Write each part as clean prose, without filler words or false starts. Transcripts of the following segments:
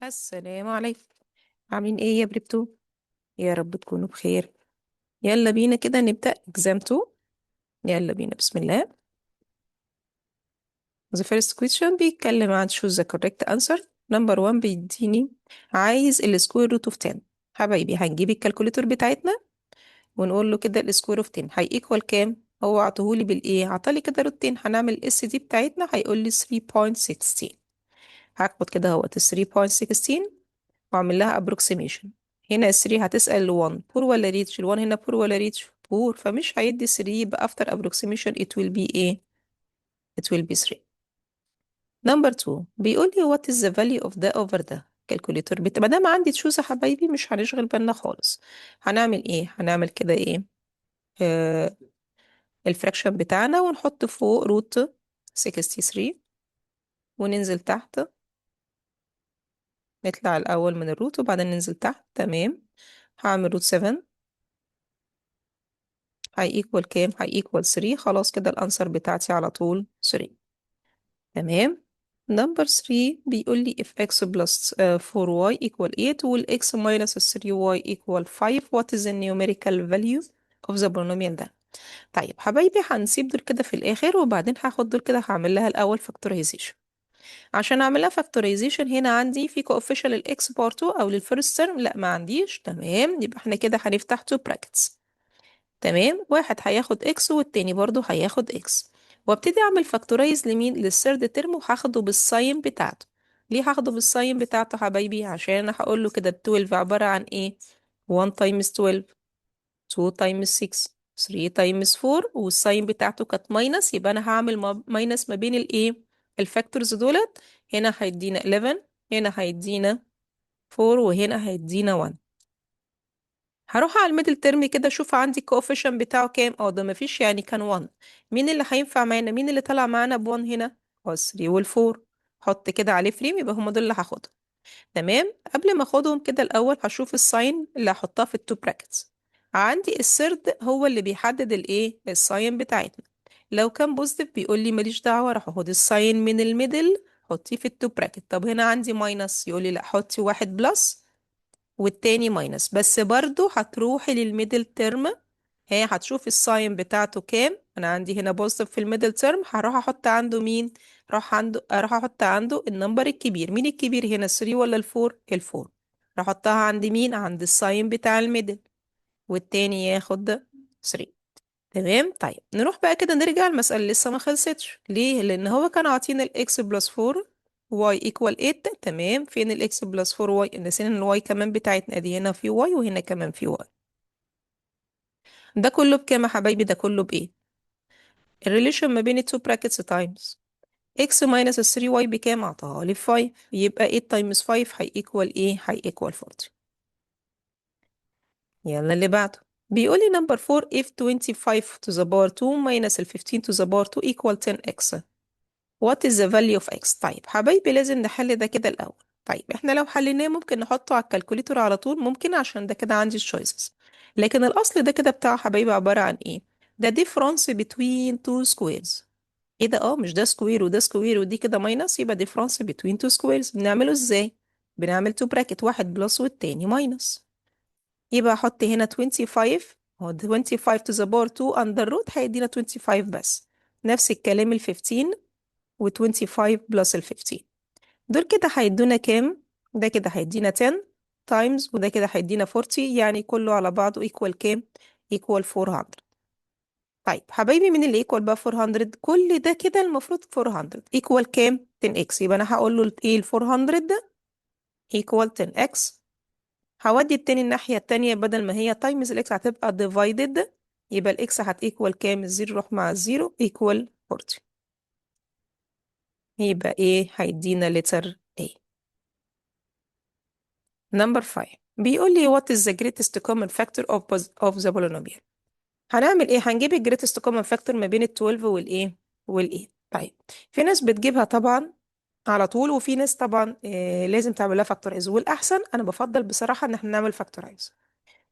السلام عليكم. عاملين ايه يا prep 2؟ يا رب تكونوا بخير. يلا بينا كده نبدأ exam 2. يلا بينا، بسم الله. The first question بيتكلم عن choose the correct answer. Number 1 بيديني عايز ال square root of 10. حبايبي هنجيب ال calculator بتاعتنا ونقول له كده ال square of 10 هي equal كام؟ هو عطاهولي بالايه؟ عطالي كده root 10. هنعمل SD بتاعتنا، هيقول لي 3.16. هاخد كده اهوت 3.16 واعمل لها approximation. هنا 3 هتسأل 1 poor ولا rich؟ ال 1 هنا poor ولا rich؟ poor، فمش هيدي 3، يبقى after approximation it will be ايه؟ It will be 3. Number 2 بيقول لي what is the value of ده over ده. Calculator ما دام عندي choose يا حبايبي مش هنشغل بالنا خالص. هنعمل ايه؟ هنعمل كده ايه؟ ال fraction بتاعنا ونحط فوق root 63 وننزل تحت، نطلع الأول من ال root وبعدين ننزل تحت. تمام، هعمل root 7 هي equal كام؟ هي equal 3. خلاص كده ال answer بتاعتي على طول 3. تمام. Number 3 بيقول لي if x plus 4y equal 8 وال x minus 3y equal 5، what is the numerical value of the polynomial ده؟ طيب حبايبي هنسيب دول كده في الآخر وبعدين هاخد دول كده هعمل لها الأول factorization. عشان اعملها factorization هنا عندي في coefficient لل x power 2 او لل first term؟ لا ما عنديش. تمام، يبقى احنا كده هنفتح two brackets. تمام، واحد هياخد x والتاني برضو هياخد x، وابتدي اعمل factorize لمين؟ لل third term، وهاخده بال sign بتاعته. ليه هاخده بال sign بتاعته حبايبي؟ عشان انا هقول له كده 12 عبارة عن ايه؟ 1 times 12، 2 times 6، 3 times 4، وال sign بتاعته كانت minus، يبقى انا هعمل minus ما بين الايه؟ ال factors دولت. هنا هيدينا 11، هنا هيدينا 4، وهنا هيدينا 1. هروح على ال middle term كده اشوف عندي ال coefficient بتاعه كام. اه ده مفيش، يعني كان 1. مين اللي هينفع معانا؟ مين اللي طلع معانا ب 1 هنا؟ اه 3 وال 4. حط كده عليه frame، يبقى هما دول اللي هاخدهم. تمام، قبل ما اخدهم كده الاول هشوف ال sign اللي هحطها في ال two brackets. عندي ال third هو اللي بيحدد الايه؟ ال sign بتاعتنا. لو كان positive بيقول لي ماليش دعوه، راح اخد ال sign من ال middle حطيه في ال two bracket. طب هنا عندي minus، يقول لي لا، حطي واحد plus والتاني minus، بس برضو هتروحي لل middle term، هي هتشوف ال sign بتاعته كام. انا عندي هنا positive في ال middle term، هروح احط عنده مين؟ راح عنده اروح احط عنده ال number الكبير. مين الكبير هنا، 3 ولا ال four؟ ال four. راح احطها عند مين؟ عند ال sign بتاع ال middle، والتاني ياخد 3. تمام. طيب نروح بقى كده نرجع، المسألة لسه ما خلصتش. ليه؟ لأن هو كان عاطينا ال x plus 4 y equal 8. تمام، فين ال x plus 4 y؟ نسينا ال y كمان بتاعتنا، ادي هنا في y وهنا كمان في y. ده كله بكام يا حبايبي؟ ده كله بايه؟ ال relation ما بين ال two brackets times x minus 3 y بكام؟ اعطاها لي 5، يبقى 8 times 5 هي equal ايه؟ هي equal 40. يلا اللي بعده بيقول لي number 4، if 25 to the power 2 minus ال 15 to the power 2 equal 10x، what is the value of x؟ طيب حبايبي لازم نحل ده كده الأول. طيب احنا لو حليناه ممكن نحطه على ال calculator على طول، ممكن، عشان ده كده عندي choices. لكن الأصل ده كده بتاع حبايبي عبارة عن ايه؟ ده difference between two squares. ايه ده؟ اه مش ده square وده square ودي كده minus، يبقى difference between two squares. بنعمله ازاي؟ بنعمل two bracket، واحد plus والتاني minus. يبقى احط هنا 25، هو 25 to the power 2 under root هيدينا 25 بس. نفس الكلام ال 15 و 25 plus ال 15، دول كده هيدونا كام؟ ده كده هيدينا 10 times وده كده هيدينا 40، يعني كله على بعضه equal كام؟ Equal 400. طيب حبايبي مين اللي equal بقى 400؟ كل ده كده المفروض 400 equal كام؟ 10x. يبقى انا هقول له ايه؟ ال 400 ده equal 10x. هودي التاني الناحية التانية، بدل ما هي times ال x هتبقى divided، يبقى ال x هت equal كام؟ ال zero يروح مع ال zero، equal 40. يبقى ايه؟ هيدينا letter A. Number 5 بيقول لي what is the greatest common factor of the polynomial؟ هنعمل ايه؟ هنجيب ال greatest common factor ما بين ال 12 والايه؟ وال 8. طيب في ناس بتجيبها طبعا على طول، وفي ناس طبعا لازم تعمل لها factorize، والاحسن انا بفضل بصراحه ان احنا نعمل factorize.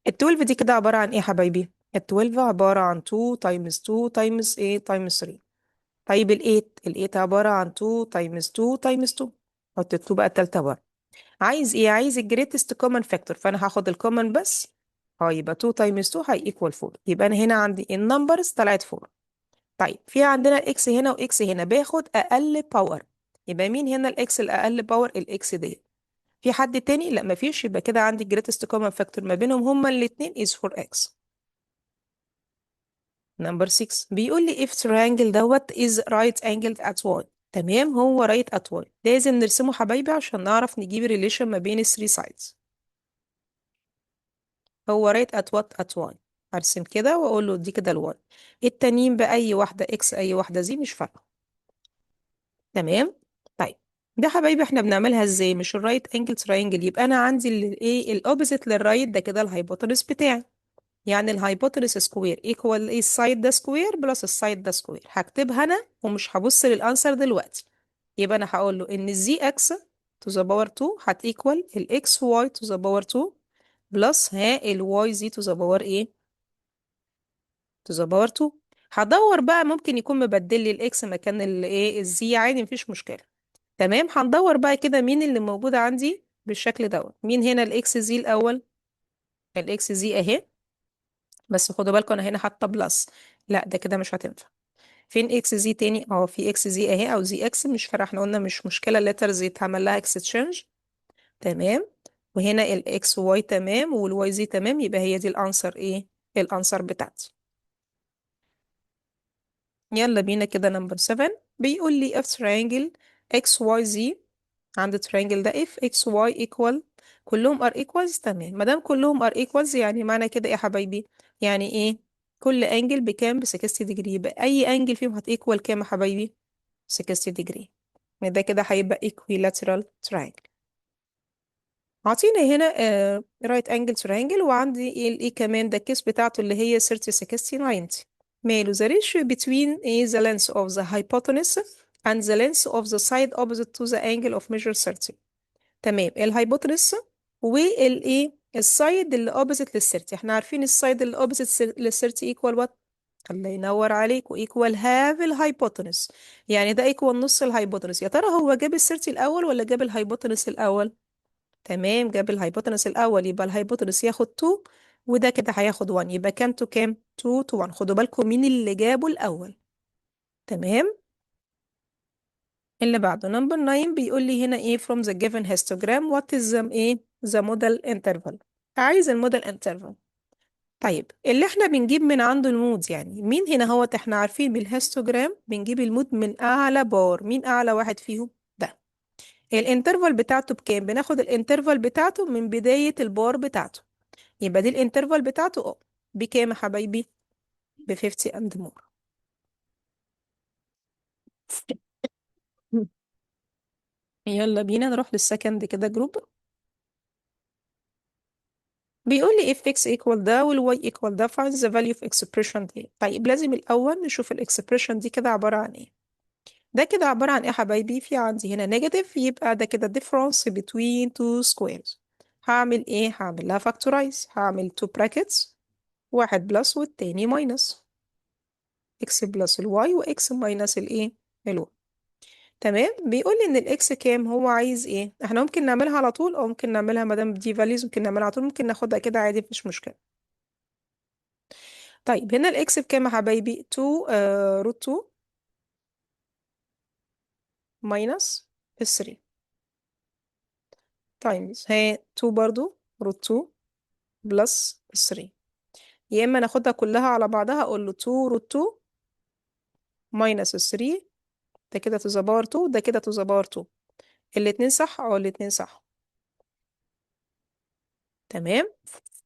ال 12 دي كده عباره عن ايه يا حبايبي؟ ال 12 عباره عن 2 times 2 times ايه؟ Times 3. طيب ال 8؟ ال 8 عباره عن 2 times 2 times 2. حط ال 2 بقى التالتة بره. عايز ايه؟ عايز ال greatest common factor، فانا هاخد ال common بس. يبقى 2 times 2 هي equal 4. يبقى انا هنا عندي ال numbers طلعت 4. طيب في عندنا x هنا و x هنا، باخد اقل power. يبقى مين هنا ال x الاقل power؟ ال x دي. في حد تاني؟ لا مفيش. يبقى كده عندي greatest common factor ما بينهم هما الاتنين is 4x. number 6 بيقول لي if triangle دوت is right angled at y. تمام، هو right at y. لازم نرسمه حبايبي عشان نعرف نجيب relation ما بين ال 3 sides. هو right at what؟ at y. هرسم كده واقول له دي كده ال y. التانيين بأي واحدة x اي واحدة z مش فارقة. تمام. طيب ده حبايبي احنا بنعملها ازاي؟ مش ال right angle triangle، يبقى انا عندي الايه ال opposite لل right ده كده ال hypotenuse بتاعي. يعني ال hypotenuse square equal ايه؟ ال side ده square plus ال side ده square. هكتبها انا ومش هبص لل answer دلوقتي. يبقى انا هقول له ان ال z x to the power 2 هت equal ال x y to the power 2 plus ها ال y z to the power ايه؟ to the power 2. هدور بقى، ممكن يكون مبدل لي ال x مكان الايه ال z، عادي مفيش مشكله. تمام، هندور بقى كده مين اللي موجود عندي بالشكل دوت. مين هنا ال x z الاول؟ ال x z اهي، بس خدوا بالكم انا هنا حاطه plus، لا ده كده مش هتنفع. فين x z تاني؟ اه في x z اهي او z x، مش فارقه، احنا قلنا مش مشكله ال letters يتعمل لها exchange. تمام، وهنا ال x y تمام وال y z تمام، يبقى هي دي ال answer ايه؟ ال answer بتاعتي. يلا بينا كده number 7 بيقول لي if triangle x y z، عند triangle ده if x y equal، كلهم are equals. تمام، ما دام كلهم are equals يعني معنى كده ايه يا حبايبي؟ يعني ايه؟ كل angle بكام؟ ب 60 degree. يبقى اي angle فيهم هت equal كام يا حبايبي؟ 60 degree. ده كده هيبقى equilateral triangle. عطينا هنا right angle triangle، وعندي الايه كمان ده ال case بتاعته اللي هي 30 60 90. ماله؟ the ratio between ايه the length of the hypotenuse and the length of the side opposite to the angle of measure 30. تمام، ال hypotenuse والايه ال side اللي opposite لل 30. احنا عارفين ال side اللي opposite لل 30 equal what؟ الله ينور عليك، و equal half ال hypotenuse. يعني ده equal نص ال hypotenuse. يا ترى هو جاب ال 30 الاول ولا جاب ال hypotenuse الاول؟ تمام، جاب ال hypotenuse الاول. يبقى ال hypotenuse ياخد 2 وده كده هياخد 1، يبقى كام to كام؟ 2 to 1. خدوا بالكم مين اللي جابه الاول. تمام، اللي بعده number 9 بيقول لي هنا ايه؟ from the given histogram what is the ايه the modal interval. عايز ال modal interval. طيب اللي احنا بنجيب من عنده ال mode، يعني مين هنا؟ هو احنا عارفين بال histogram بنجيب ال mode من اعلى بار. مين اعلى واحد فيهم؟ ده. ال interval بتاعته بكام؟ بناخد ال interval بتاعته من بداية البار بتاعته. يبقى دي ال interval بتاعته بكام يا حبايبي؟ ب 50 and more. يلا بينا نروح لل second كده group. بيقول لي if x equal ده وال y equal ده find the value of expression دي. طيب لازم الأول نشوف ال expression دي كده عبارة عن ايه. ده كده عبارة عن ايه يا حبايبي؟ في عندي هنا negative، يبقى ده كده difference between two squares. هعمل ايه؟ هعمل لها factorize. هعمل two brackets، واحد plus والتاني minus، x plus ال y و x minus الايه ال y. تمام، بيقول لي ان ال x كام؟ هو عايز ايه؟ احنا ممكن نعملها على طول او ممكن نعملها مادام دي values ممكن نعملها على طول، ممكن ناخدها كده عادي مفيش مشكلة. طيب هنا ال x بكام يا حبايبي؟ 2 root 2 minus 3 times هي 2 برضو root 2 plus 3. يا اما ناخدها كلها على بعضها، اقول له 2 root 2 minus 3، ده كده to the power 2، ده كده to the power 2. الاتنين صح او الاتنين صح. تمام.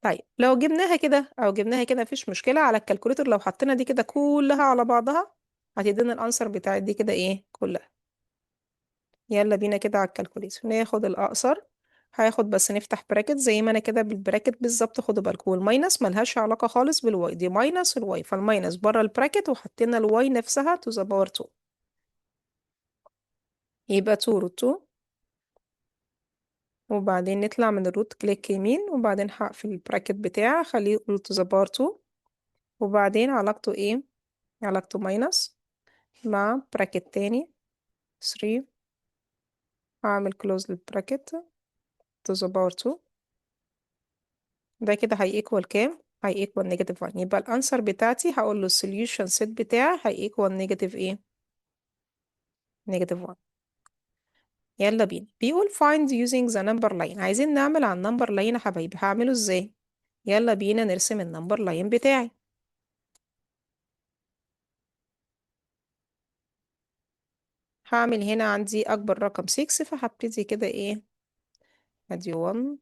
طيب لو جبناها كده او جبناها كده مفيش مشكلة. على ال calculator لو حطينا دي كده كلها على بعضها هتدينا ال answer بتاعت دي كده ايه كلها. يلا بينا كده على ال calculator ناخد الاقصر. هياخد بس نفتح bracket زي ما انا كده بال bracket بالظبط. خدوا بالكم وال minus ملهاش علاقة خالص بال y، دي minus ال y، فال minus بره ال bracket، وحطينا ال y نفسها to the power 2، يبقى 2 root 2. وبعدين نطلع من ال root click يمين، وبعدين هقفل ال bracket بتاعه خليه يقول to the power 2، وبعدين علاقته ايه؟ علاقته minus مع bracket تاني 3، هعمل close لل bracket. to the power 2، ده كده هي equal كام؟ هي equal negative 1. يبقى ال answer بتاعتي هقول له ال solution set بتاعي هي equal negative ايه؟ negative 1. يلا بينا. بيقول find using the number line. عايزين نعمل على ال number line يا حبايبي، هعمله ازاي؟ يلا بينا نرسم ال number line بتاعي. هعمل هنا عندي اكبر رقم 6، فهبتدي كده ايه؟ ادي 1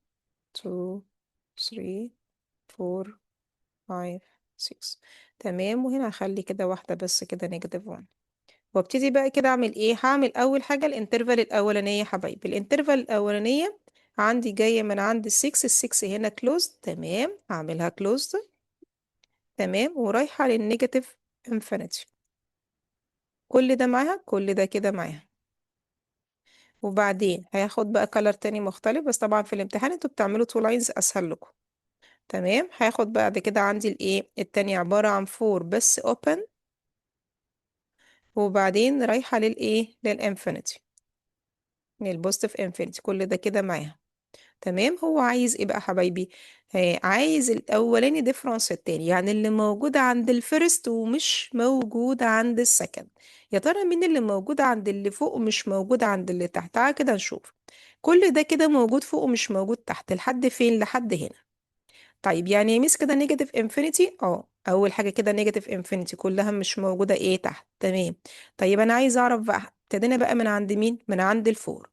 2 3 4 5 6. تمام. وهنا هخلي كده واحدة بس كده negative 1، وابتدي بقى كده اعمل ايه؟ هعمل اول حاجة ال interval الاولانية يا حبايبي. ال interval الاولانية عندي جاية من عند 6، ال 6 هنا closed، تمام، هعملها closed، تمام، ورايحة لل negative infinity. كل ده معاها، كل ده كده معاها. وبعدين هياخد بقى color تاني مختلف، بس طبعا في الامتحان انتوا بتعملوا two lines اسهل لكم. تمام. هاخد بعد كده عندي الايه التانية عبارة عن 4 بس open، وبعدين رايحة للايه؟ لل infinity، لل positive infinity. كل ده كده معاها. تمام. هو عايز ايه بقى حبايبي؟ عايز الاولاني difference التاني، يعني اللي موجود عند ال first ومش موجود عند ال second. يا ترى مين اللي موجود عند اللي فوق ومش موجود عند اللي تحت؟ تعالى كده نشوف. كل ده كده موجود فوق ومش موجود تحت، لحد فين؟ لحد هنا. طيب يعني يا ميس كده negative infinity، اول حاجه كده negative infinity كلها مش موجوده ايه تحت. تمام. طيب انا عايز اعرف بقى، ابتدينا بقى من عند مين؟ من عند ال four.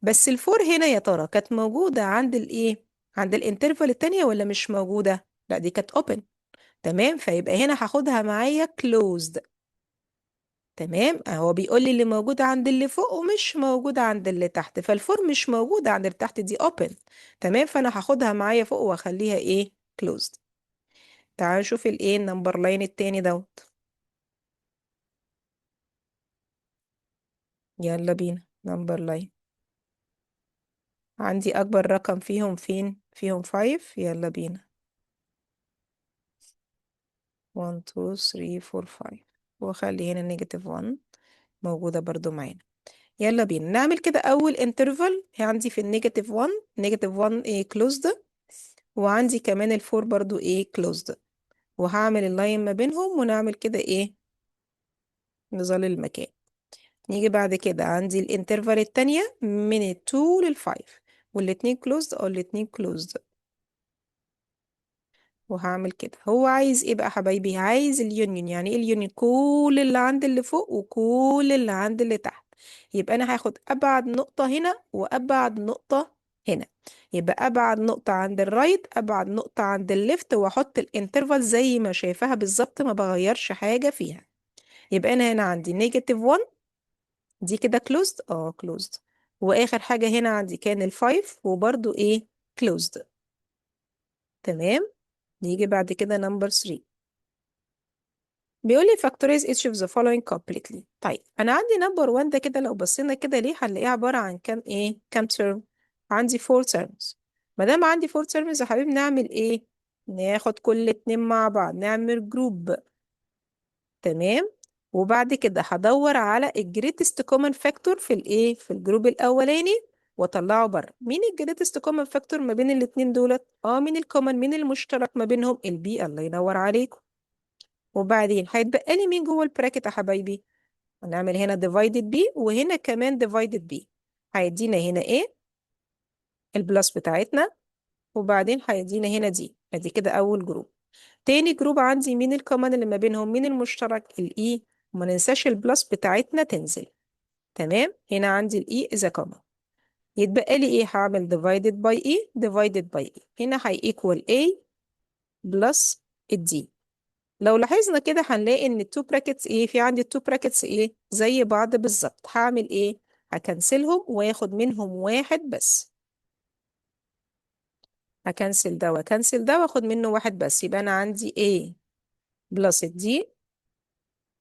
بس ال four هنا يا ترى كانت موجوده عند الايه؟ عند ال interval التانية ولا مش موجوده؟ لا دي كانت open. تمام. فيبقى هنا هاخدها معايا closed. تمام. اهو بيقول لي اللي موجود عند اللي فوق ومش موجود عند اللي تحت، فال four مش موجود عند اللي تحت، دي open. تمام. فانا هاخدها معايا فوق واخليها ايه؟ closed. تعالوا نشوف الايه ال number line التاني دوت. يلا بينا number line. عندي اكبر رقم فيهم فين؟ فيهم 5. يلا بينا 1 2 3 4 5، واخلي هنا negative 1 موجودة برضو معانا. يلا بينا نعمل كده اول interval عندي في ال negative 1، negative 1 ايه closed، وعندي كمان ال four برضو ايه closed، وهعمل ال line ما بينهم ونعمل كده ايه نظل المكان. نيجي بعد كده عندي ال interval التانية من ال 2 لل 5، والاتنين closed او الاتنين closed، وهعمل كده. هو عايز ايه بقى حبايبي؟ عايز ال union. يعني ايه ال union؟ كل اللي عند اللي فوق وكل اللي عند اللي تحت. يبقى انا هاخد ابعد نقطة هنا وابعد نقطة هنا، يبقى ابعد نقطة عند ال right، ابعد نقطة عند ال left، واحط ال interval زي ما شايفاها بالظبط، ما بغيرش حاجة فيها. يبقى انا هنا عندي negative 1، دي كده closed، closed، واخر حاجة هنا عندي كان ال five وبرده ايه closed. تمام. نيجي بعد كده number 3، بيقول لي factorize each of the following completely. طيب انا عندي number 1 ده كده لو بصينا كده ليه هنلاقيه عبارة عن كام ايه؟ كام term؟ عندي 4 terms. ما دام عندي 4 terms يا حبيبي نعمل ايه؟ ناخد كل اتنين مع بعض نعمل group. تمام. وبعد كده هدور على ال greatest common factor في الايه؟ في ال group الاولاني واطلعه بره. مين ال greatest common factor ما بين الاتنين دولت؟ مين ال common؟ مين المشترك ما بينهم؟ ال b. الله ينور عليكم. وبعدين هيتبقى لي مين جوه ال bracket يا حبايبي؟ هنعمل هنا divided b وهنا كمان divided b، هيدينا هنا ايه؟ ال plus بتاعتنا، وبعدين هيدينا هنا d. ادي كده اول group. تاني group عندي مين ال common اللي ما بينهم؟ مين المشترك؟ ال e. وما ننساش ال plus بتاعتنا تنزل. تمام. هنا عندي ال e is common. يتبقى لي ايه؟ هعمل divided by e divided by e، هنا هي equal a plus ال d. لو لاحظنا كده هنلاقي ان ال two brackets ايه؟ في عندي ال two brackets ايه؟ زي بعض بالظبط. هعمل ايه؟ ه cancel هم واخد منهم واحد بس. ه cancel ده وا cancel ده واخد منه واحد بس، يبقى انا عندي A plus ال D،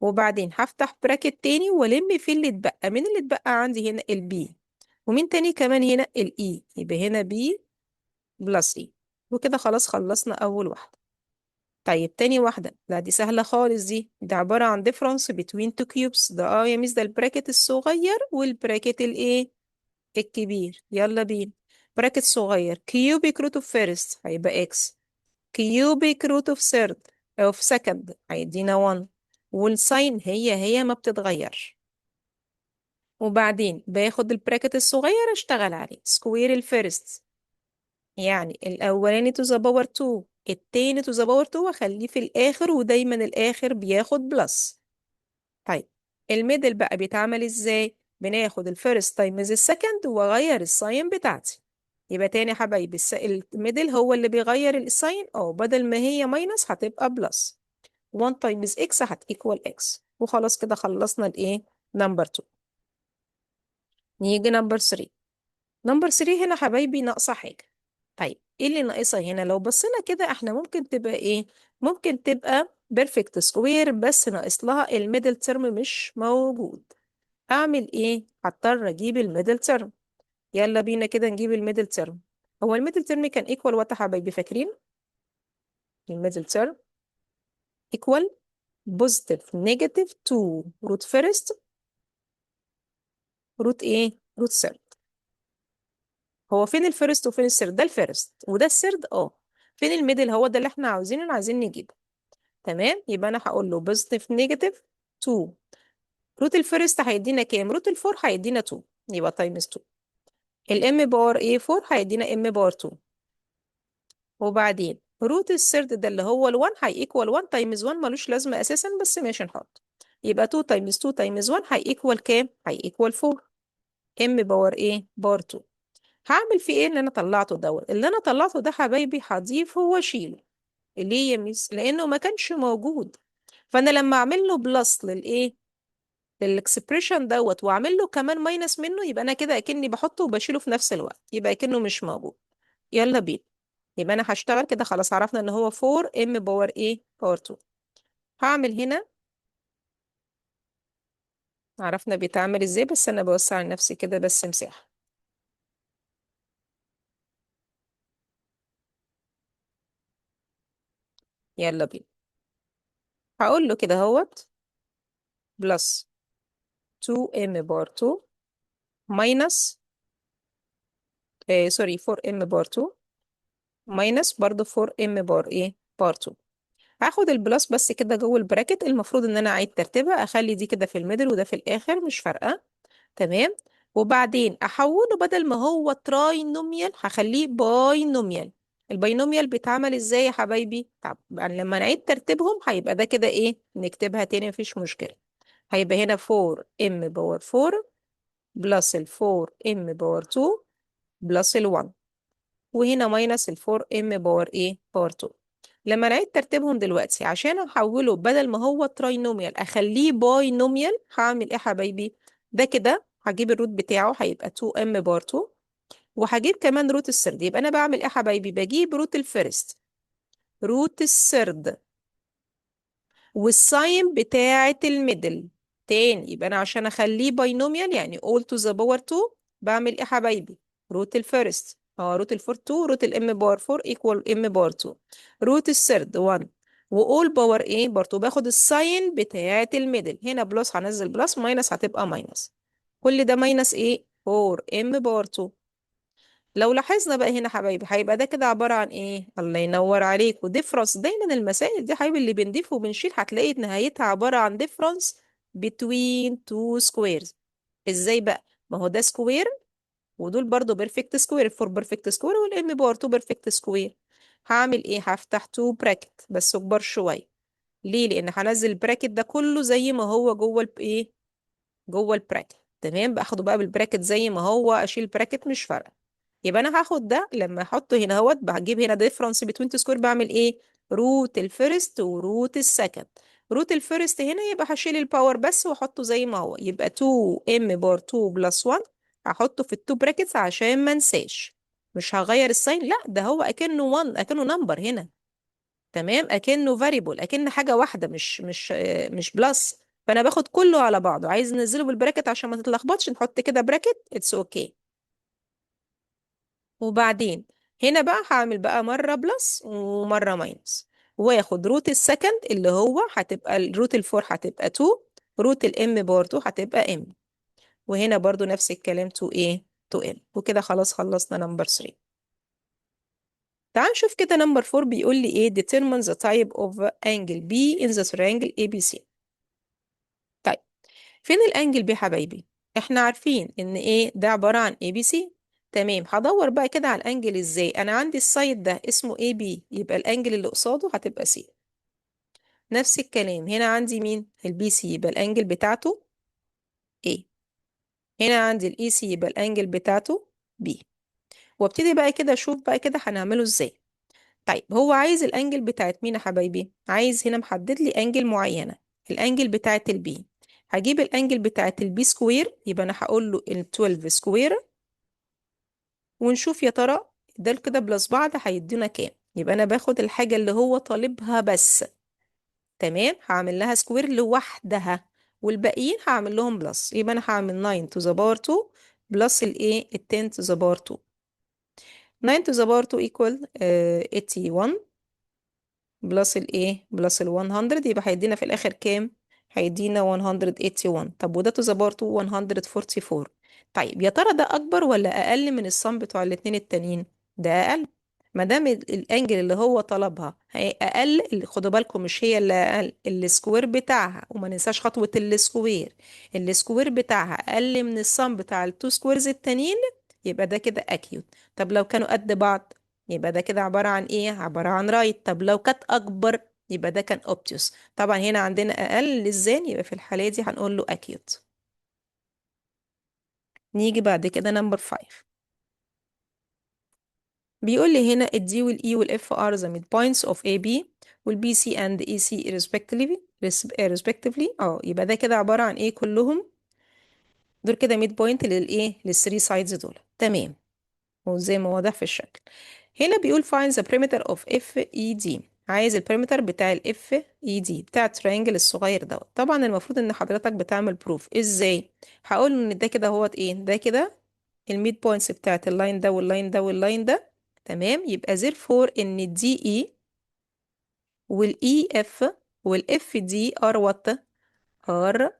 وبعدين هفتح bracket تاني والم في اللي اتبقى. مين اللي اتبقى عندي هنا؟ ال b، ومين تاني كمان هنا؟ ال e، يبقى هنا b plus e. وكده خلاص خلصنا اول واحدة. طيب تاني واحدة، لا دي سهلة خالص، دي ده عبارة عن difference between two cubes. ده يا ميس ده ال bracket الصغير وال bracket الايه الكبير. يلا بينا. bracket صغير، cubic root of first هيبقى x، cubic root of third of second هيدينا 1، وال sign هي هي ما بتتغيرش. وبعدين باخد ال bracket الصغير اشتغل عليه square ال first، يعني الاولاني to the power 2، التاني to the power 2، واخليه في الاخر، ودايما الاخر بياخد plus. طيب ال middle بقى بيتعمل ازاي؟ بناخد ال first times ال second واغير ال sign بتاعتي. يبقى تاني يا حبايبي ال middle هو اللي بيغير ال sign، بدل ما هي minus هتبقى plus. 1 times x هت equal x. وخلاص كده خلصنا الايه؟ number 2. نيجي number 3. number 3 هنا حبايبي ناقصه حاجه. طيب ايه اللي ناقصها هنا؟ لو بصينا كده احنا ممكن تبقى ايه؟ ممكن تبقى perfect square، بس ناقص لها ال middle term مش موجود. اعمل ايه؟ هضطر اجيب ال middle term. يلا بينا كده نجيب ال middle term. هو ال middle term كان equal what يا حبايبي؟ فاكرين؟ ال middle term equal positive negative 2 root first root ايه؟ root third. هو فين ال first وفين ال third؟ ده ال first وده ال third. فين ال middle؟ هو ده اللي احنا عاوزينه، عايزين نجيبه. تمام، يبقى انا هقول له positive negative 2 root ال first هيدينا كام؟ root ال four هيدينا 2، يبقى times 2. ال m power ايه 4 هيدينا m power 2. وبعدين root ال third ده اللي هو ال1 هي equal 1 times 1، ملوش لازمه اساسا بس ماشي نحط. يبقى 2 times 2 times 1 هي equal كام؟ هي equal 4 m power ايه؟ power 2. هعمل فيه ايه اللي انا طلعته دوت؟ اللي انا طلعته ده حبايبي هضيفه واشيله. ليه يا ميس؟ لانه ما كانش موجود. فانا لما اعمل له plus للايه؟ لل expression دوت، واعمل له كمان minus منه، يبقى انا كده اكني بحطه وبشيله في نفس الوقت، يبقى اكنه مش موجود. يلا بينا. يبقى انا هشتغل كده. خلاص عرفنا ان هو 4 m power ايه؟ power 2. هعمل هنا، عرفنا بيتعمل ازاي، بس انا بوسع لنفسي كده بس مساحة. يلا بينا. هقول له كده اهوت plus 2m power 2 minus sorry 4m power 2 minus برضو 4m power ايه؟ power 2. هاخد ال plus بس كده جوه ال bracket. المفروض ان انا اعيد ترتيبها، اخلي دي كده في ال middle وده في الاخر، مش فارقه. تمام. وبعدين احوله بدل ما هو trinomial هخليه binomial. ال binomial بيتعمل ازاي يا حبايبي؟ طب يعني لما نعيد ترتيبهم هيبقى ده كده ايه؟ نكتبها تاني مفيش مشكله. هيبقى هنا 4m power 4 plus ال 4m power 2 plus ال 1، وهنا minus ال 4m power ايه؟ power 2. لما نعيد ترتيبهم دلوقتي عشان احوله بدل ما هو trinomial اخليه binomial، هعمل ايه يا حبايبي؟ ده كده هجيب ال root بتاعه هيبقى 2m power 2، وهجيب كمان root ال third. يبقى انا بعمل ايه يا حبايبي؟ بجيب root ال first، root ال third، وال sign بتاعة ال middle. تاني، يبقى انا عشان اخليه binomial يعني all to the power 2، بعمل ايه يا حبايبي؟ root ال first، root ال four 2، root ال m power 4 equal m power 2، root ال third 1، و all power ايه؟ power 2. باخد ال sign بتاعة ال middle. هنا plus هنزل plus، minus هتبقى minus. كل ده minus ايه؟ 4 m power 2. لو لاحظنا بقى هنا حبايبي هيبقى ده كده عبارة عن ايه؟ الله ينور عليك، و difference. دايما المسائل دي حبايبي اللي بنضيف وبنشيل هتلاقي نهايتها عبارة عن difference between two squares. ازاي بقى؟ ما هو ده square ودول برضو perfect square، 4 perfect square وال m power 2 perfect square. هعمل ايه؟ هفتح 2 bracket بس اكبر شوية. ليه؟ لان هنزل ال bracket ده كله زي ما هو جوه الايه؟ جوه ال bracket. تمام، باخده بقى بال bracket زي ما هو، اشيل bracket مش فارقه. يبقى انا هاخد ده لما احطه هنا اهوت، بجيب هنا difference between two square، بعمل ايه؟ root ال first و root ال second. root ال first هنا يبقى هشيل ال power بس واحطه زي ما هو، يبقى 2 m power 2 plus 1، هحطه في ال two brackets عشان ما انساش. مش هغير ال sign، لا ده هو اكنه 1، اكنه number هنا. تمام، اكنه variable، اكن حاجه واحده، مش plus. فانا باخد كله على بعضه. عايز ننزله بال bracket عشان ما تتلخبطش، نحط كده bracket، it's okay. وبعدين هنا بقى هعمل بقى مره plus ومره minus، واخد root ال second اللي هو هتبقى ال root ال four هتبقى 2، root ال m power 2 هتبقى m، وهنا برضو نفس الكلام 2 ايه؟ to L. وكده خلاص خلصنا number 3. تعال نشوف كده number 4 بيقول لي ايه؟ determine the type of angle B in the triangle ABC. طيب فين ال angle B حبايبي؟ احنا عارفين ان ايه ده عبارة عن ABC. تمام، هدور بقى كده على ال angle ازاي؟ انا عندي ال side ده اسمه AB، يبقى ال angle اللي قصاده هتبقى C. نفس الكلام هنا عندي مين؟ ال BC، يبقى ال angle بتاعته A. هنا عندي ال AC، يبقى ال angle بتاعته B. وابتدي بقى كده اشوف بقى كده هنعمله ازاي. طيب هو عايز ال angle بتاعت مين يا حبايبي؟ عايز هنا محدد لي angle معينة، ال angle بتاعت ال B. هجيب ال angle بتاعت ال B square، يبقى انا هقول له ال 12 square، ونشوف يا ترى ده كده plus بعض هيدينا كام. يبقى انا باخد الحاجة اللي هو طالبها بس، تمام، هعمل لها square لوحدها والباقيين هعمل لهم plus. يبقى انا هعمل 9 to the power 2 plus الايه ال 10 to the power 2. 9 to the power 2 equal 81 plus الايه plus ال 100، يبقى هيدينا في الاخر كام؟ هيدينا 181. طب وده to the power 2 144. طيب يا ترى ده اكبر ولا اقل من ال sum بتوع الاتنين التانيين؟ ده اقل، ما دام ال angle اللي هو طلبها هي اقل. اللي خدوا بالكم مش هي اللي اقل، ال square بتاعها، وما ننساش خطوة ال square، ال square بتاعها اقل من ال sum بتاع ال two squares التانيين، يبقى ده كده acute. طب لو كانوا قد بعض يبقى ده كده عبارة عن ايه؟ عبارة عن right. طب لو كانت اكبر يبقى ده كان obtuse. طبعا هنا عندنا اقل less than، يبقى في الحالة دي هنقول له acute. نيجي بعد كده number 5، بيقول لي هنا ال D وال E وال F are the midpoints of AB وال BC and AC respectively. يبقى ده كده عبارة عن ايه؟ كلهم دول كده midpoint للايه؟ لل three sides دول. تمام، وزي ما واضح في الشكل هنا بيقول find the perimeter of FED. عايز ال perimeter بتاع ال FED بتاع ال triangle الصغير دوت. طبعا المفروض ان حضرتك بتعمل proof ازاي؟ هقول ان ده كده هو ايه؟ ده كده ال midpoints بتاعت ال line ده وال line ده وال line ده. تمام، يبقى therefore ان ال DE وال EF وال FD are what؟ are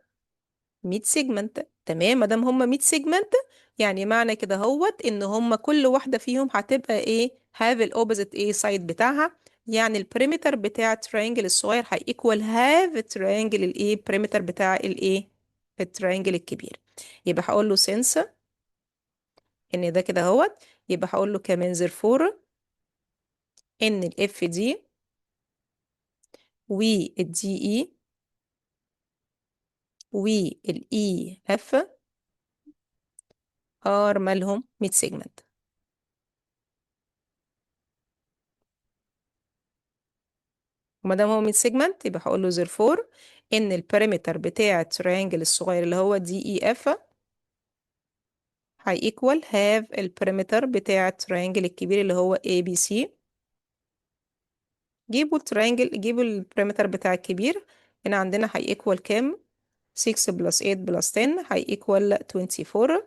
mid segment. تمام، ما دام هما mid segment يعني معنى كده هوت ان هما كل واحده فيهم هتبقى ايه؟ half ال opposite ايه side بتاعها. يعني ال perimeter بتاع ال triangle الصغير هي equal half triangle الايه perimeter بتاع الايه ال triangle الكبير. يبقى هقول له since ان ده كده اهوت، يبقى هقول له كمان therefore ان ال FD وال DE وال EF are مالهم؟ mid segment. وما دام هو mid segment يبقى هقول له therefore ان ال perimeter بتاع ال triangle الصغير اللي هو DEF هي equal half ال perimeter بتاع ال triangle الكبير اللي هو ABC. جيبوا ال triangle، جيبوا ال perimeter بتاع الكبير، هنا عندنا هي equal كام؟ 6 plus 8 plus 10 هي equal 24.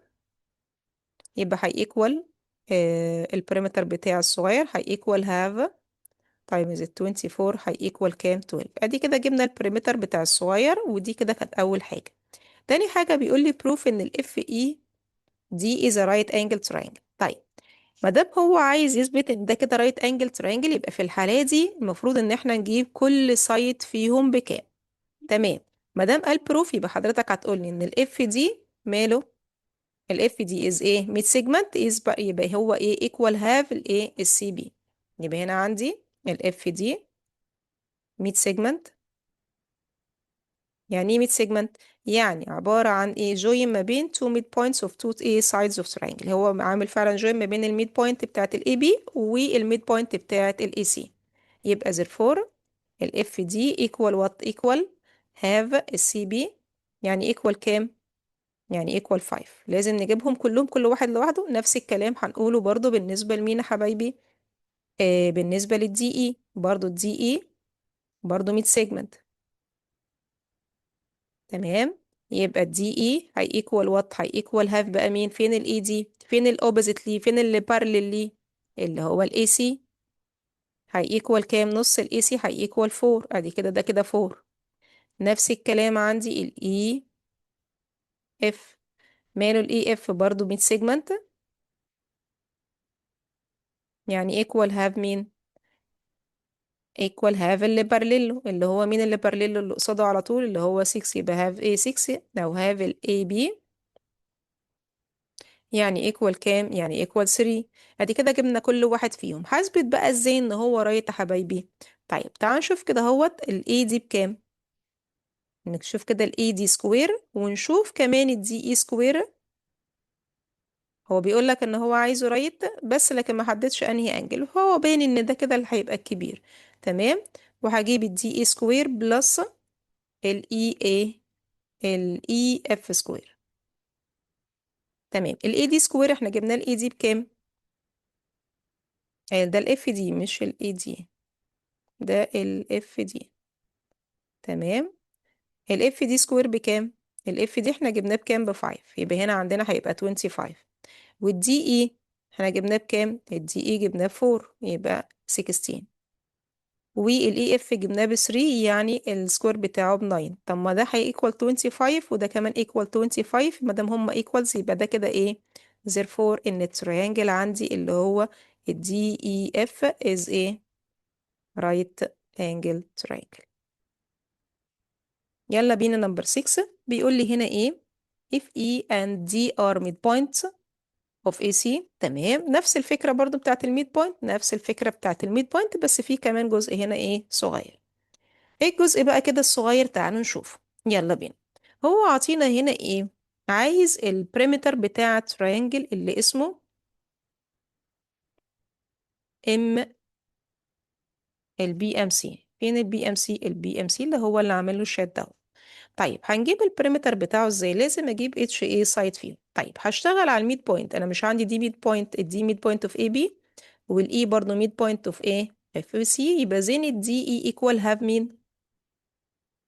يبقى هي equal ال perimeter بتاع الصغير هي equal half times ال 24 هي equal كام؟ 12. ادي كده جبنا ال perimeter بتاع الصغير، ودي كده كانت اول حاجة. تاني حاجة بيقول لي proof ان ال FED is a right angle triangle. طيب ما دام هو عايز يثبت ان ده كده right angle triangle، يبقى في الحالة دي المفروض ان احنا نجيب كل side فيهم بكام. تمام، ما دام قال proof يبقى حضرتك هتقولي ان ال FD ماله؟ ال FD is ايه؟ mid segment is بقى، يبقى هو ايه؟ equal half الايه ال CB. يبقى هنا عندي ال FD mid segment. يعني ايه mid segment؟ يعني عبارة عن ايه؟ join ما بين two mid points of two ايه sides of triangle. هو عامل فعلا join ما بين ال mid point بتاعت ال AB وال mid point بتاعت ال AC. يبقى therefore ال FD equal what؟ equal half ال CB، يعني equal كام؟ يعني equal 5. لازم نجيبهم كلهم كل واحد لوحده. نفس الكلام هنقوله برضو بالنسبة لمين يا حبايبي؟ بالنسبة لل DE، برضو ال DE برضو mid segment. تمام، يبقى ال DE هي equal what؟ هي equal half بقى مين؟ فين ال ED؟ فين ال opposite ليه؟ فين اللي parallel ليه؟ اللي هو ال AC. هي equal كام؟ نص ال AC هي equal 4. ادي كده ده كده 4. نفس الكلام عندي ال EF، ماله ال EF؟ برضو mid segment. يعني equal half مين؟ equal half اللي parallel له، اللي هو مين اللي parallel له؟ اللي قصاده على طول اللي هو 6، يبقى half ايه 6 او half ال AB، يعني equal كام؟ يعني equal 3. ادي كده جبنا كل واحد فيهم. هثبت بقى ازاي ان هو right يا حبايبي؟ طيب تعال نشوف كده اهوت ال AD بكام، نشوف كده ال AD square ونشوف كمان ال DE square. هو بيقول لك ان هو عايزه right بس، لكن ما حددش انهي angle، فهو باين ان ده كده اللي هيبقى الكبير. تمام، وهجيب ال DE square plus ال EA ال EF square. تمام، ال AD square احنا جبنا ال AD بكام؟ ده ال FD مش ال AD، ده ال FD. تمام، ال FD square بكام؟ ال FD احنا جبناه بكام؟ ب 5، يبقى هنا عندنا هيبقى 25. وال DE احنا جبناه بكام؟ ال DE جبناه ب 4، يبقى 16. وال EF جبناه ب 3، يعني ال square بتاعه ب 9. طب ما ده هي equal 25 وده كمان equal 25، ما دام هما equals يبقى ده كده ايه؟ therefore ان ال triangle عندي اللي هو ال DEF is a right angle triangle. يلا بينا number 6. بيقول لي هنا ايه؟ if E and D are midpoints of AC. تمام، نفس الفكرة برضو بتاعت ال midpoint، نفس الفكرة بتاعت ال midpoint، بس في كمان جزء هنا ايه صغير. ايه الجزء بقى كده الصغير؟ تعالوا نشوفه، يلا بينا. هو عطينا هنا ايه؟ عايز ال perimeter بتاع triangle اللي اسمه M ال BMC. فين ال BMC؟ ال BMC اللي هو اللي عامل له shade ده. طيب هنجيب ال perimeter بتاعه ازاي؟ لازم اجيب each ايه side فيه. طيب هشتغل على ال midpoint، انا مش عندي دي midpoint، ال D midpoint of AB وال E برضه midpoint of ايه FC، يبقى then ال DE equal half مين؟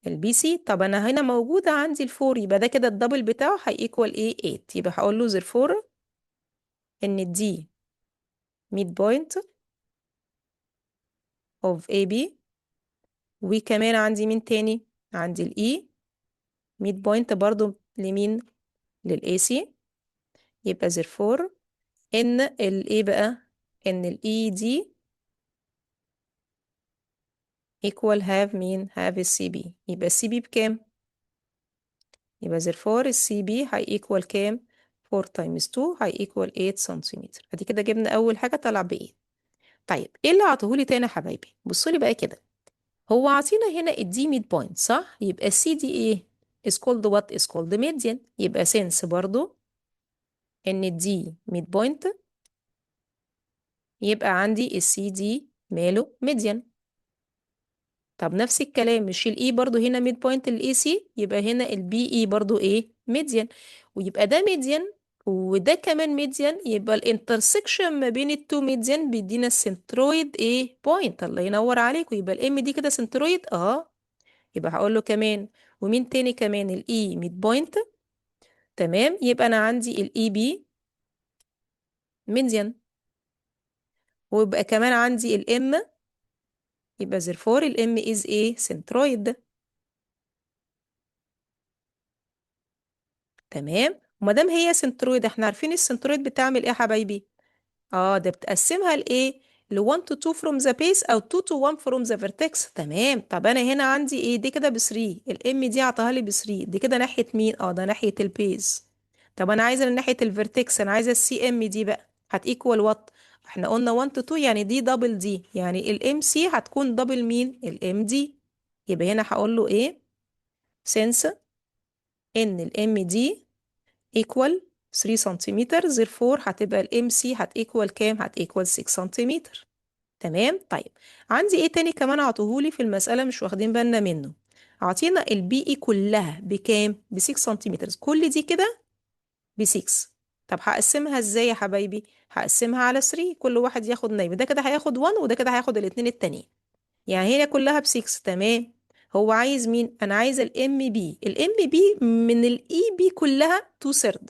ال BC. طب انا هنا موجوده عندي ال four، يبقى ده كده ال double بتاعه هي equal ايه؟ 8. يبقى هقول له therefore ان ال D midpoint of AB، وكمان عندي مين تاني؟ عندي ال E midpoint برضو لمين؟ لل AC. يبقى therefore ان الايه بقى؟ ان ال ED equal half مين؟ half ال CB. يبقى ال CB بكام؟ يبقى therefore ال CB هي equal كام؟ 4 times 2 هي equal 8 سنتيمتر. ادي كده جبنا اول حاجة طلع ب 8. طيب ايه اللي عطاهولي تاني يا حبايبي؟ بصوا لي بقى كده، هو عطينا هنا ال D midpoint صح؟ يبقى السي دي ايه؟ is called what؟ is called median. يبقى since برضو ان ال D midpoint، يبقى عندي السي دي ماله؟ median. طب نفس الكلام، مش ال E برضو هنا midpoint ال AC؟ يبقى هنا ال BE برضو ايه؟ median. ويبقى ده median وده كمان median، يبقى ال intersection ما بين ال two median بيدينا ال centroid ايه؟ point. الله ينور عليك. ويبقى ال M دي كده centroid. يبقى هقول له كمان، ومين تاني كمان؟ ال E midpoint. تمام، يبقى انا عندي ال EB median، ويبقى كمان عندي ال M، يبقى therefore ال M is ايه؟ centroid. تمام، وما دام هي centroid احنا عارفين ال centroid بتعمل ايه يا حبايبي؟ ده بتقسمها لايه؟ ل 1 to 2 from the base او 2 to 1 from the vertex. تمام، طب انا هنا عندي ايه؟ دي كده ب 3، ال M دي عطاها لي ب 3، دي كده ناحية مين؟ ده ناحية ال base. طب انا عايزة من ناحية ال vertex، انا عايزة ال CM دي بقى هت equal what؟ احنا قلنا 1 to 2، يعني دي double دي، يعني ال MC هتكون double مين؟ ال MD. يبقى هنا هقول له ايه؟ since ان ال MD equal 3 سنتيمتر، therefore هتبقى ال MC هت equal كام؟ هت equal 6 سنتيمتر. تمام. طيب عندي ايه تاني كمان عطوهولي في المسألة مش واخدين بالنا منه؟ عطينا ال BE كلها بكام؟ ب 6 سنتيمتر، كل دي كده ب 6. طب هقسمها ازاي يا حبايبي؟ هقسمها على 3، كل واحد ياخد نايم، ده كده هياخد 1 وده كده هياخد الاتنين التانيين، يعني هي كلها ب 6. تمام، هو عايز مين؟ انا عايزه ال MB، ال MB من ال EB كلها 2 third.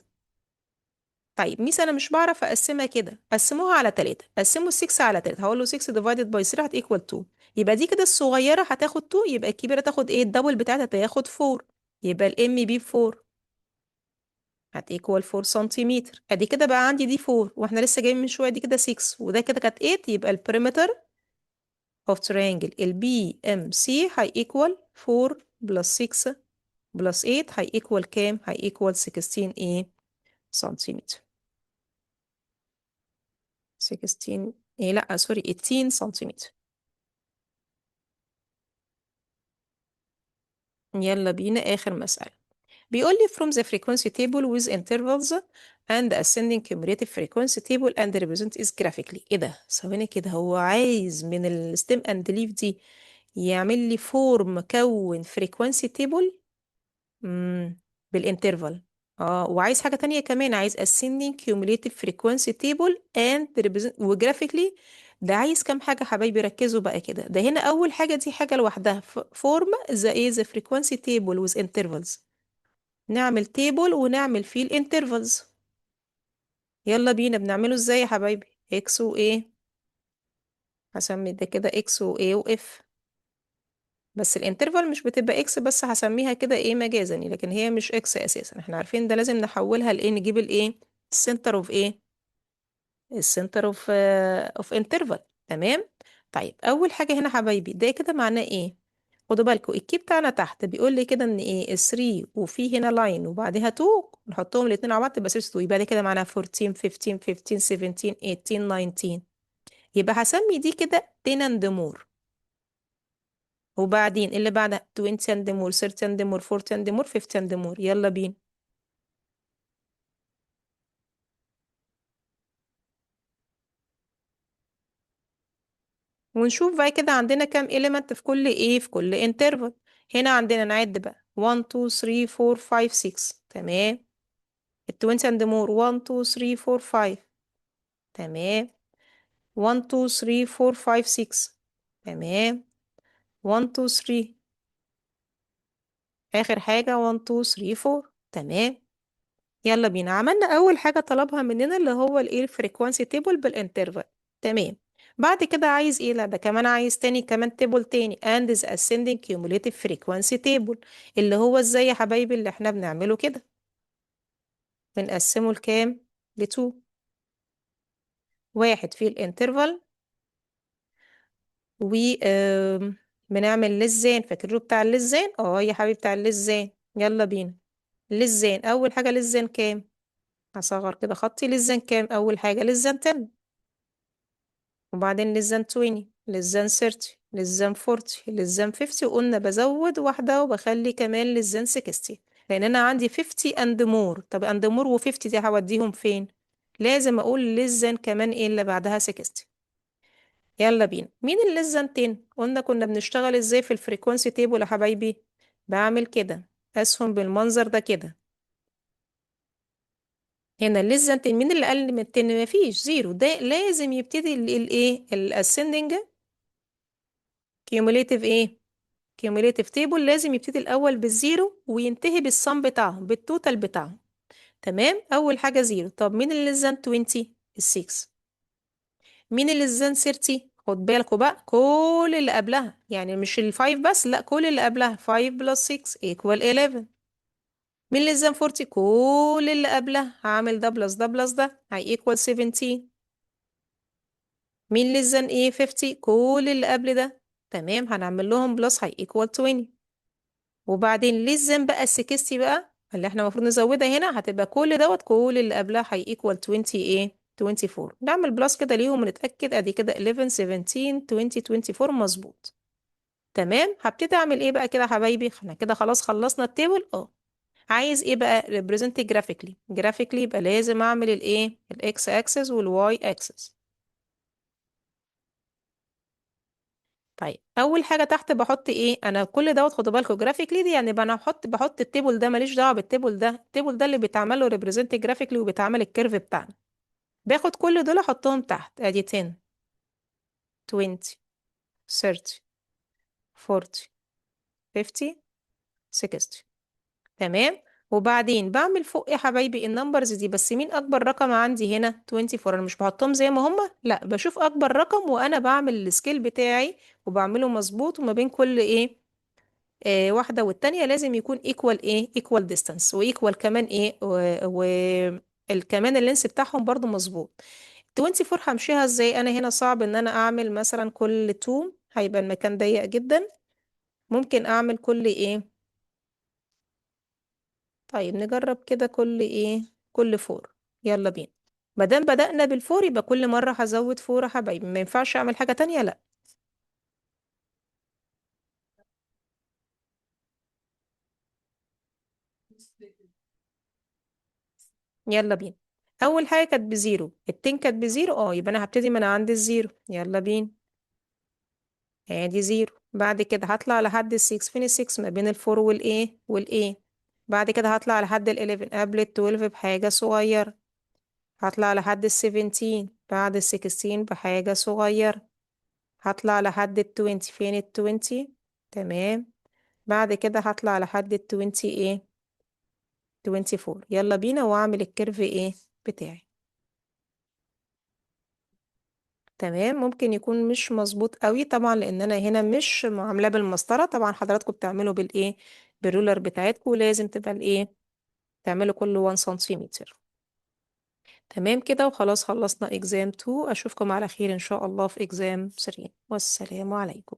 طيب ميس انا مش بعرف اقسمها كده، قسموها على 3، قسموا 6 على 3، هقول له 6 divided by 3 هت equal 2، يبقى دي كده الصغيره هتاخد 2، يبقى الكبيره تاخد ايه؟ ال double بتاعتها تاخد 4، يبقى ال MB 4. هت equal 4 سنتيمتر. ادي كده بقى عندي دي 4، واحنا لسه جايين من شويه دي كده 6، وده كده كانت 8. يبقى ال perimeter of triangle ال BMC هي equal 4 plus 6 plus 8 هي equal كام؟ هي equal 16 ايه سنتيمتر. 16 ايه، لا sorry، 18 سنتيمتر. يلا بينا آخر مسألة. بيقول لي from the frequency table with intervals and ascending cumulative frequency table and represent is graphically. ايه ده؟ ثواني كده، هو عايز من ال stem and leaf دي يعمل لي form كون frequency table بال interval. وعايز حاجة تانية كمان، عايز ascending cumulative frequency table and represent و graphically. ده عايز كام حاجة حبايبي؟ ركزوا بقى كده. ده هنا أول حاجة دي حاجة لوحدها، form the ايه the frequency table with intervals. نعمل table ونعمل فيه ال intervals. يلا بينا، بنعمله ازاي يا حبايبي؟ x و a، هسمي ده كده x و a و f، بس ال interval مش بتبقى x بس، هسميها كده ايه مجازا، لكن هي مش x اساسا، احنا عارفين ده لازم نحولها لايه، نجيب الايه ال center of ايه، ال center of interval. تمام. طيب اول حاجه هنا حبايبي ده كده معناه ايه؟ خدوا بالكم ال key بتاعنا تحت بيقول لي كده ان ايه 3، وفي هنا line وبعدها 2، نحطهم الاثنين على بعض تبقى 6 2، يبقى ده كده معناها 14 15 15 17 18 19. يبقى هسمي دي كده 10 and more، وبعدين اللي بعدها 20 and more، 30 and more، 40 and more، 50 and more. يلا بينا. ونشوف بقى كده عندنا كام element في كل ايه، في كل interval. هنا عندنا نعد بقى 1 2 3 4 5 6، تمام. ال 20 and more 1 2 3 4 5، تمام. 1 2 3 4 5 6، تمام. 1 2 3، آخر حاجة 1 2 3 4، تمام. يلا بينا. عملنا أول حاجة طلبها مننا اللي هو الإيه ال frequency table بال interval، تمام. بعد كده عايز إيه؟ لا ده كمان عايز تاني كمان table تاني and the ascending cumulative frequency table، اللي هو إزاي يا حبايبي اللي إحنا بنعمله كده، بنقسمه لكام؟ ل 2، واحد فيه ال interval و بنعمل less than، فاكر بتاع ال less than؟ يا حبيبي بتاع ال less than. يلا بينا. less than اول حاجه less than كام؟ هصغر كده خطي. less than كام؟ اول حاجه less than 10، وبعدين less than 20، less than 30، less than 40، less than 50، وقلنا بزود واحده وبخلي كمان less than 60، لان انا عندي 50 and more. طب and more و50 دي هوديهم فين؟ لازم اقول less than كمان ايه اللي بعدها 60. يلا بينا. مين ال less than 10؟ قلنا كنا بنشتغل ازاي في ال frequency table يا حبايبي؟ بعمل كده اسهم بالمنظر ده كده. هنا ال less than 10، مين اللي اقل من 10؟ مفيش، zero. ده لازم يبتدي الايه ال ascending cumulative ايه cumulative table، لازم يبتدي الاول بال zero وينتهي بال sum بتاعهم بال total بتاعهم، تمام. اول حاجه zero. طب مين اللي less than 20؟ ال 6. مين اللي less than 30؟ خد بالكوا بقى كل اللي قبلها، يعني مش ال 5 بس، لا كل اللي قبلها. 5 plus 6 equal 11. مين اللي less than 40؟ كل اللي قبلها. هعمل ده plus ده plus ده هي equal 17. مين less than ايه 50؟ كل اللي قبل ده، تمام. هنعمل لهم plus هي equal 20. وبعدين less than بقى ال 60 بقى اللي احنا المفروض نزودها هنا، هتبقى كل دوت كل اللي قبلها هي equal 20 ايه 24. نعمل plus كده ليهم ونتأكد. ادي كده 11 17 20 24، مظبوط، تمام. هبتدي اعمل ايه بقى كده يا حبايبي؟ احنا كده خلاص خلصنا ال table. عايز ايه بقى؟ represent graphically. graphically يبقى لازم اعمل الايه ال x axis وال y axis. طيب اول حاجه تحت بحط ايه؟ انا كل دوت خدوا بالكم graphically دي يعني انا بحط ال table ده، ماليش دعوه بال table ده، ال table ده اللي بيتعمل له represent graphically وبيتعمل ال curve بتاعنا. باخد كل دول احطهم تحت، ادي 10 20 30 40 50 60، تمام. وبعدين بعمل فوق يا حبايبي ال numbers دي، بس مين اكبر رقم عندي هنا؟ 24. انا مش بحطهم زي ما هما، لا بشوف اكبر رقم وانا بعمل ال scale بتاعي وبعمله مظبوط، وما بين كل ايه واحدة والتانية لازم يكون equal ايه، equal distance و equal كمان ايه، و كمان ال length بتاعهم برضو مظبوط. 24 همشيها ازاي؟ انا هنا صعب ان انا اعمل مثلا كل 2، هيبقى المكان ضيق جدا. ممكن اعمل كل ايه، طيب نجرب كده كل ايه، كل 4. يلا بينا. ما دام بدأنا بال four يبقى كل مرة هزود 4 يا حبايبي، ما ينفعش اعمل حاجة تانية، لا. يلا بينا. اول حاجة كانت ب zero، ال ten كانت ب zero، يبقى انا هبتدي من عند ال zero. يلا بينا، ادي zero. بعد كده هطلع لحد ال6، فين ال6؟ ما بين ال four والايه والايه. بعد كده هطلع لحد ال11 قبل ال12 بحاجة صغيرة. هطلع لحد ال17 بعد ال16 بحاجة صغيرة. هطلع لحد ال20، فين ال20؟ تمام. بعد كده هطلع لحد ال20 ايه، 24. يلا بينا، واعمل ال curve ايه بتاعي. تمام. ممكن يكون مش مظبوط قوي طبعا، لان انا هنا مش عاملاه بالمسطره، طبعا حضراتكم بتعملوا بالايه، بال ruler بتاعتكم، لازم تبقى الايه، تعملوا كل 1 سنتيمتر. تمام كده، وخلاص خلصنا exam 2. اشوفكم على خير ان شاء الله في exam 3، والسلام عليكم.